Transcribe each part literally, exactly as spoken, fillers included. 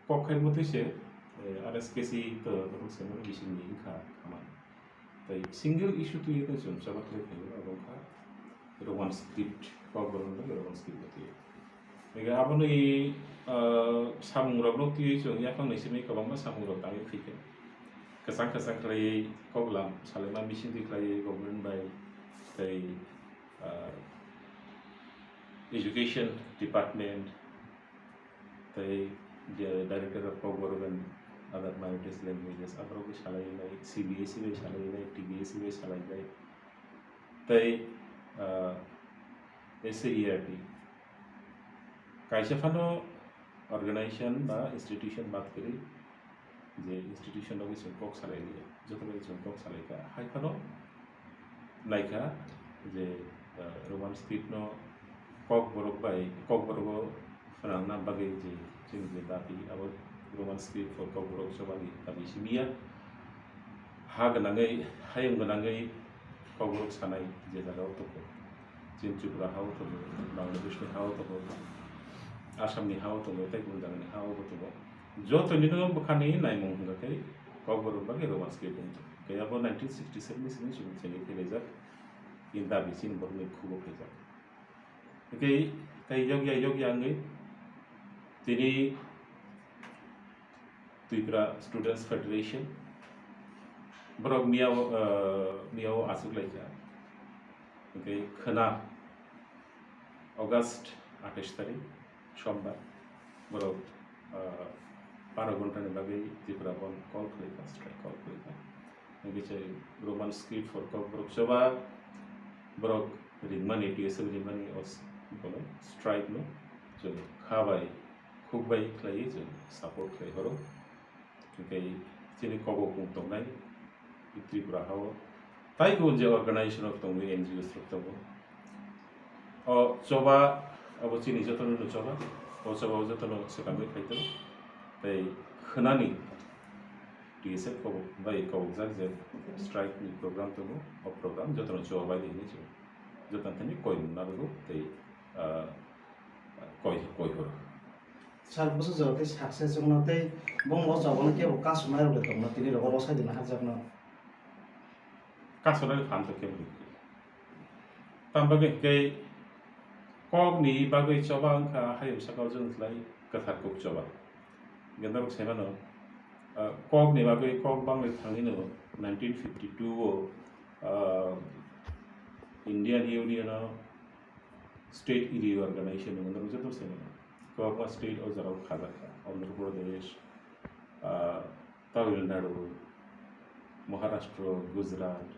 Kok khai motwi se, eh, R S K C to rok se mani bising ni wngkha khamani. Tai single issue twi tong chwng chaba khlai phaio abo wngkha Roman script, kok borok ni Roman script motwi. Ega aboni, ah, samung rok no twi chwng yaphang ni simi kwbangma samung rok tangwi phaikha. Kwchang kwchang khlaiwi kok lam salaima bising twi khlaiwi government bai tai, ah, education department, tei the Director of Kokborok and Other Minorities Languages, aborok bai salai nai, C B S E bai salai nai, T B S E bai salai nai, tei, ah, S C E R T. Kaisa phano organization ba institution bad kwrwi, je institution rok chwng kok salai liya, joto bai chwng kok salai kha. Hai phano naikha je, ah, Roman script no Kokborok bai, Kokborok o phwnangna bagwi je chini je dabi, abo Roman script for Kokborok chobani dabi simi ya. Ha gwnangwi, hayung gwnangwi Kokborok sanai je jaga o tongo. Chini Tripura ha o tongo, Bangladesh ni ha o tongo, Assam ni ha o tongo, tei gubun jaga ni ha o bo tongo. Joto ni no bwkha ni naimung hwnkha khe Kokborok bagwi Roman script wng tong. Khe abo nineteen sixty seven ni simi chwng chengwi khe laijak, in dabi chini borok ni khubo khaijak. Hwnkhe tei yokya yokya wngwi tini Tripura Students Federation borok miyao, eh, miyao aswk laikha. Hwnkhe khwna August atais tarik Sombar borok, ah, baro ghonta ni bagwi Tripura Bandh call khlaikha, strike call khlaikha. Hwnkhe se Roman script for Kokborok choba borok ringmani, T S F ringmani o s-, bono strike no chwng kha bai, khuk bai khlaiwi chwng support khlai horo. Hwnkhe chini kok bo kung tongnai Tripura ha o. Tai kubun je organization rok tongo, N G Os rok tongo. O choba abo chini jotono no choba. O choba o jotono swkangwi khai tongo. Tei khwnani T S F kobok bai kobokjak je strike ni program tongo. O program jotono choba bai di hinwi chwng jotono thani koi mung narwgo tei, ah, koi, koi horo. Sir, bwswk jora tei success wngno tei bongni o choba no kebo kasonai rok le tongno, tini rogo rosai dina hakjakno. Kasonai phan to kebo rikri. Tam bagwi hwnkhe kok ni bagwi choba wngkha hayung saka o jwng khlai kwthar kuk choba. Gendarok sai mano, ah, kok ni bagwi kok bangwi thangwi no nineteen fifty two o, ah, Indian Union o state reorganization ni mwnwi joto se mano. Kwbangma state o jora o khajak kha. Andhra Pradesh, ah, Tamil Nadu, Maharashtra, Gujarat.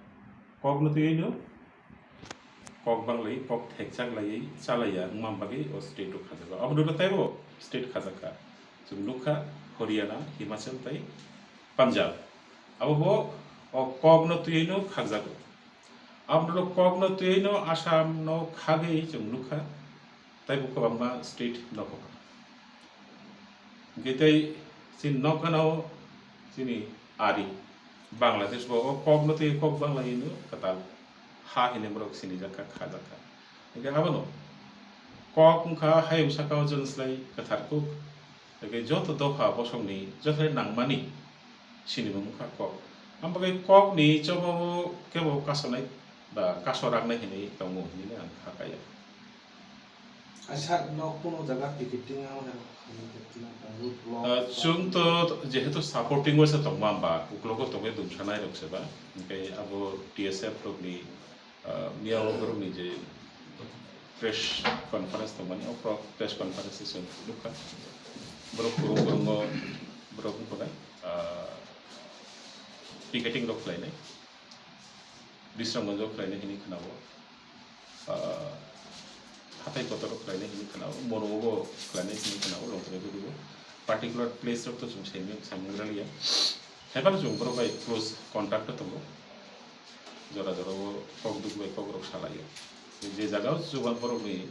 Kok no twiwi no, kok banglai, kok thekchak laiwi chalaiya wngma bagwi o state o khajak kha. Abo no teibo state khajak kha. Chwng nukha Haryana, Himachal tei Punjab. Abo bo o kok no twiwi no khakjago. Aboni ulo kokno twiwi no Assam no khagwi chwng nukha, tei bo kwbangma state nokho. Hwnkhe tei chini nokha no chini ari Bangladesh bo o kokno twiwi kok banglaino kwtal ha hinwi borok sinijak kha, khajak kha. Hwnkhe abono kok wngkha hayung saka o chwng slai kwthar kuk. Hwnkhe joto dopha bosongni joto nangmani sinimung wngkha kok. Ang bagwi kokni chobao kebo kasonai ba kaso raknai hinwi tongo hinwi ang kha kaya. Aisa nok kuno jaga picketing ang hero khamwi tongwi tongo, block Ah, chwng to jehetu supporting o se tongma hwnba, uklogo tongwi dumsanai rok se ba, hwnkhe abo T S F rokni Ah, miyao borokni je press conference tongmani, o pro-, press conference se chwng nukha. Borok kwrwng kwrwngo borok wngkha, ah, picketing rok khlainai, Bisramganj o khlainai hinwi khwnao, ah, hathai kotor o khlainai hinwi khwnao, Moro o khlainai hinwi khwnao, Longtharai Guru o. Particular place rok to chwng saimung, saimung raliya. Haiphano chwng borok bai close contact o tongo. Jora jora o kok duk bai kok rok salaio. Je jaga o chuban borok ni,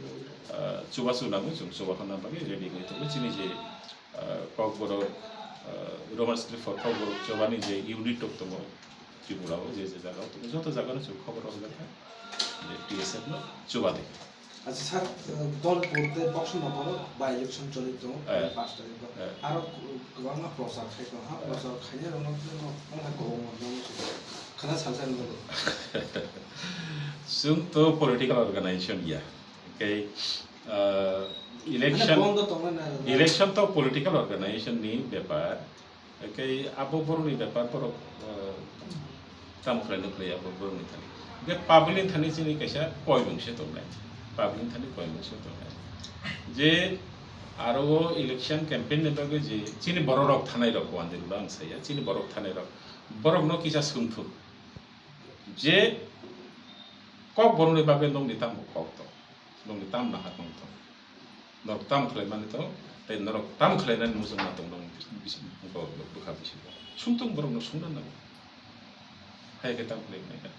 ah, chubachu nangwi chwng chuba honna bagwi ready wngwi tongo. Chini je, ah, kok borok, ah, Roman script for kok borok chubani je unit rok tongo Tripura o, je je jaga o tongo, joto jaga no chwng khobor rok jakha je T S F no chuba de. Acha sir, eh, Dolpur tei Boxing Nogor by election choli tongo, eh, pash tarikh o. Eh. Aro kwbangma prochar khai tongo, ha, eh, prochar khainai rokno tei no wngkha kwbangma no khana salsa ni bagwi. Chwng to political organization ya. Okay, ah, election, bondo tongo na, na. Election to political organization ni bepar. Hwnkhe abo borokni bepar borok, eh, tamo khlaina khlai abo borokni thani. Hwnkhe public ni thani chini kaisa koimung se tongnai. Public ni thani koimung se tongnai. Je aro o election campaign ni bagwi je chini borok rok thanai rok, wanjwi rok ang saya, chini borok thanai rok. Borok no kisa swngthuk. Je kok borok ni bagwi nokni tamo kok tong. Nokni tam naha tong tong. Norok tam khlai mani tong, tei norok tam khlai nani muchung ma tong nang bis-, bis-, bo-, bo-, bwkha bisingo. Sumtong borok no sumna nango. Hai khe tam khlai nai kha.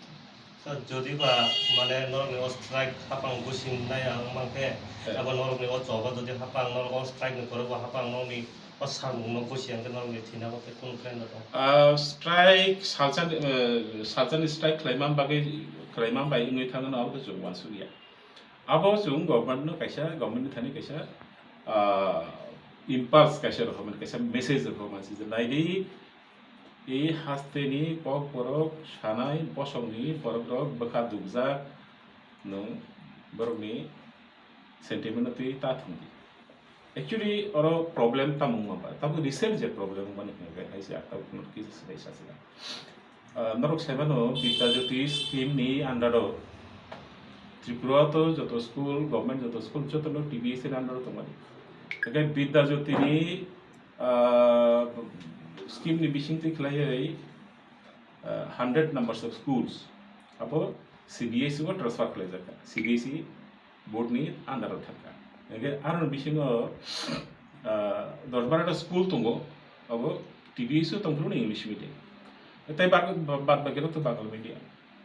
Sir, jodi ba mane norok ni o strike hapang busin nai ang mang khe, eh, abo norok ni o choba jodi hapang norok o strike ni pore bo hapang norok ni o samung no busi ang khe norok ni thina bo khe kunu khlai na tong. Ah, strike salsa ni, eh, salsa ni strike khlai man bagwi, khlai man bai wngwi thangno abo khe chwng uansukya. Abo chwng government no kaisa, government ni thani kaisa, ah, impulse kaisa rohormani, kaisa message rohormani, je naidi, e haste ni kok borok sanai bosong ni borok rok bwkha dukjak, nwng borok ni sentiment no twi ta thwng di. Actually, oro problem tamo wngma ba, tamo recent je problem wngmani hwnka khe hai se, ah, tabuk no kisa se kaisa se. Ah, norok sai mano, Bidya Jyoti scheme ni under o Tripura to joto school, government joto school, joto no T B S ni under o tongmani. Hwnkhe Bidya Jyoti ni, ah, scheme ni bising twi khlaiwi, ah, hundred numbers of schools abo C B S E o transfer khlaijak kha, C B S E board ni under o thangkha. Hwnkhe aroni bisingo, ah, dos barota school tongo, abo T B S o tongphuru English medium. Tei bak-, ba-, bad baki rok to Bangla medium.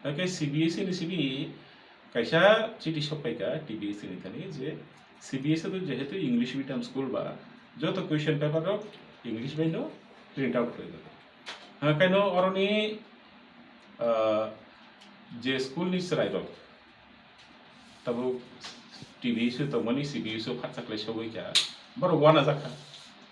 Hwnkhe C B S E ni simi kaisa chiti sokpaikha T B S E ni thani je C B S E to jehetu English medium school ba, joto question paper rok English bai no print out khlaijago. Hwnkhe no oroni, ah, je school ni chwrai rok, tabuk T B S o tongmani, C B S o khatsa khlai sogwi kha. Borok uanajak kha.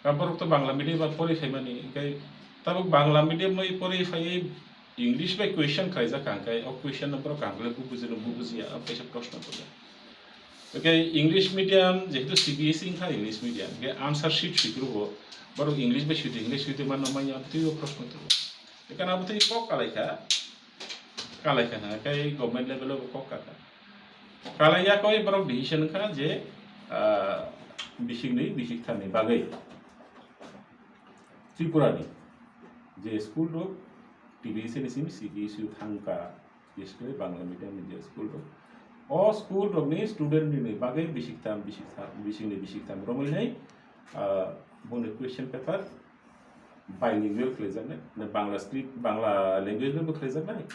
Ka borok to Bangla medium bai porwi phaimani, hwnkhe tabuk Bangla medium bai porwi phaiwi English bai question khlaijak kha, hwnkhe o question no borok kaham khe bo bujino, bo bujiya, abo kaisa proshno tongo. Hwnkhe English medium, jehetu C B S E wngkha English medium, hwnkhe answer sheet swi phuru bo borok English bai swi di, English swi di manno manya, twibo proshno tongo. Ekhane abo tei kok kalai kha, kalai kha hwnka khe government level o bo kok kha kha. Kalai ya koi borok decision wngkha je, ah, bising ni, bising thani bagwi Tripura ni je school rok T B S E ni simi C B S E o thangkha, bises khe Bangla medium ni je school rok. O school rok ni student ni bagwi bising tham, bising tham, bising ni bising tham romwi nai, ah, boni question paper bilingual khlaijaknai, na Bangla script, Bangla language bai bo khlaijaknai,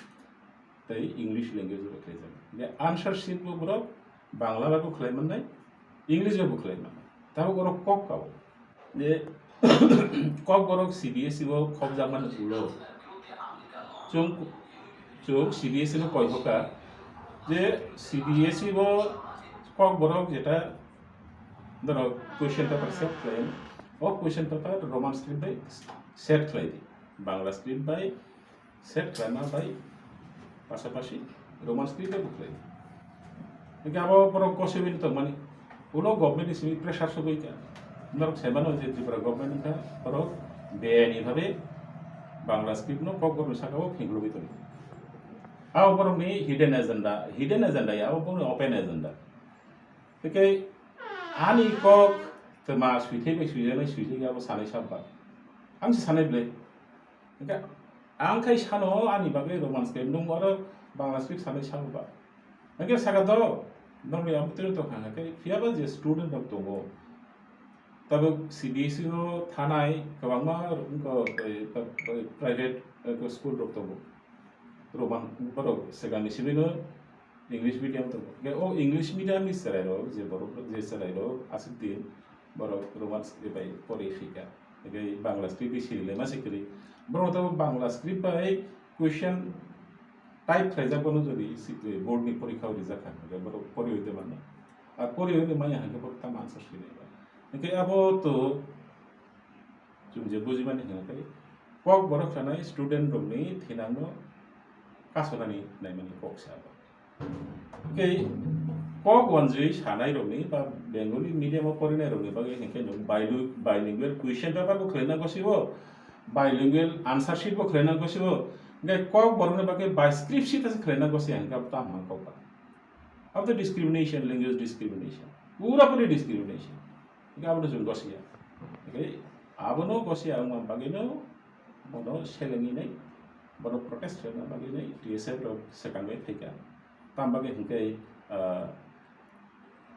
tei English language bai bo khlaijaknai. Je answer sheet bo borok Bangla bai bo khlai mannai, English bai bo khlai mannai. Tabuk oro kok kao. Je kok borok C B S E o khopjakmani ulo. Chwng, chwng C B S E no koi hoka je C B S E o kok borok jeta Norok question paper set khlai, o question paper Roman script bai set khlai di, Bangla script bai set khlaima bai pasapasi Roman script bai bo khlai di. Hingke abo borok kosoi bai tongmani, ulo government ni simi pressure sogwi kha. Norok sai mano je Tripura government wngkha borok beyani bhabe Bangla script no kokborok ni saka o phingulwi tongo. Abo borok ni hidden agenda, hidden agenda ya, abo borok ni open agenda. Tei ani kok twma swithai bai swijak nai swijak ya, abo sanai sab ba. Ang se sanai belai. Hingke ang khai sano ani bagwi Roman script, nung oro Bangla script sanai sabo ba. Hingke saka do, norok ya mutri tong kha, hingke phiya ba je student rok tongo. Tabuk C B S E o thanai kwbangma wngkha, eh, eh, private, eh, school rok tongo. Roman borok swkangni simi no English medium tongo. Hingke o English medium ni chwrai rok je borok, je chwrai rok aswk din borok Roman script bai porwi khaikha. Hingke Bangla script bai siri le ma se kwrwi. Borok tabuk Bangla script bai question type khlaijak bono jodi si-, board ni porikha o rijak kha, hingke borok porwi de mano. Ar poriwi maya hwnkhe bo tamo answer swi nai ba. Hwnkhe abo to chwng je bujimani hwnkhe kok borok sanai student rokni thinangno kasonani naimani kok se abo. Hwnkhe kok wanjwi sanai rokni ba Bengali medium o porinai rokni bagwi hwnkhe nwng bilu-, bilingual question paper bo khwlai nang gosibo, bilingual answer sheet bo khwlai nang gosibo, hwnkhe kok borokni bagwi bi script sheet ase khwlai nang gosi hwnkhe abo tamo kok ba. Of the discrimination, language discrimination. Pura puri discrimination. Hwnkhe abono chwng gosiya. Hwnkhe abono gosiya wngma bagwino bono selengwi nai, bono protest khaina bagwi nai T S F rok swkangwi phaikha. Tam bagwi hwnkhe, ah,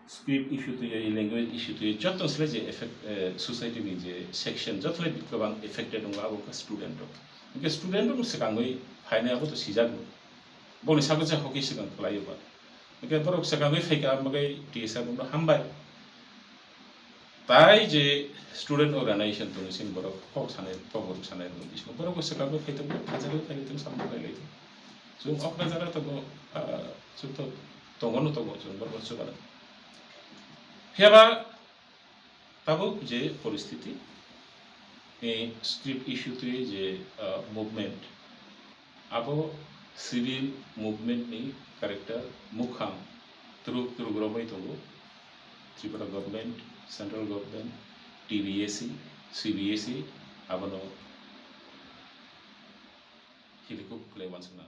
script issue twiwi, language issue twiwi, joto sle je effect, eh, society ni je section, joto le kwbang affected wngo abo wngkha student rok. Hwnkhe student rok swkangwi phainai abo to sijakgo. Boni sago je hoki swkang kwlaio ba. Hwnkhe borok swkangwi phaikha, bagwi T S F rokno hambai. Tai je student organization tongo, chini borok kok sanai, kok borok sanai rokni bisingo borok bo swkangwi phai tongo, khajakgwi phai tongo, samung khlai lai tongo. Chwng okra jaga tongo, ah, chwng to tongo no tongo, chwng borok chubalah. Phiya ba tabuk je poristiti, eh, script issue twi je, ah, movement, abo civil movement ni character mukhang twrwk twrwk romwi tongo. Tripura government, central government, T B S E, C B S E, abono hilikuk khlai uansuknang.